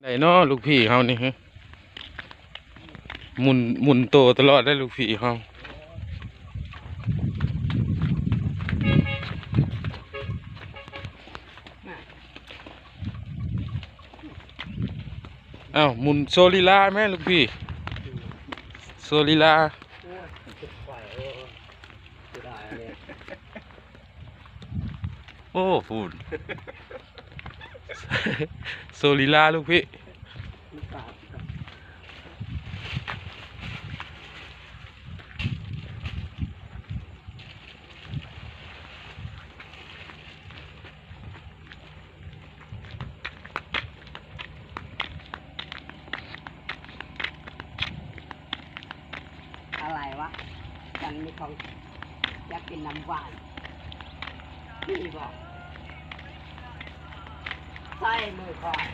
ໄດ້ເນາະລູກພີ່ເຮົານີ້ ໝຸນ ໝຸນໂຕຕະຫຼອດເດ້ລູກພີ່ເຮົາ. ອ້າວ ໝຸນໂຊລີລາແມ່ລູກພີ່ ໂຊລີລາ. ໂອ້ຍ ເສຍດາຍເລີຍ. ໂອ້ ພຸ້ນ ໂຊລີລາລູກພີ່. ອະໄລວະ? ຈັ່ງມີຂອງ ຢາກກິນນ້ຳຫວານ ມີບໍ່? ໃສ່ມືຂ້ອຍ.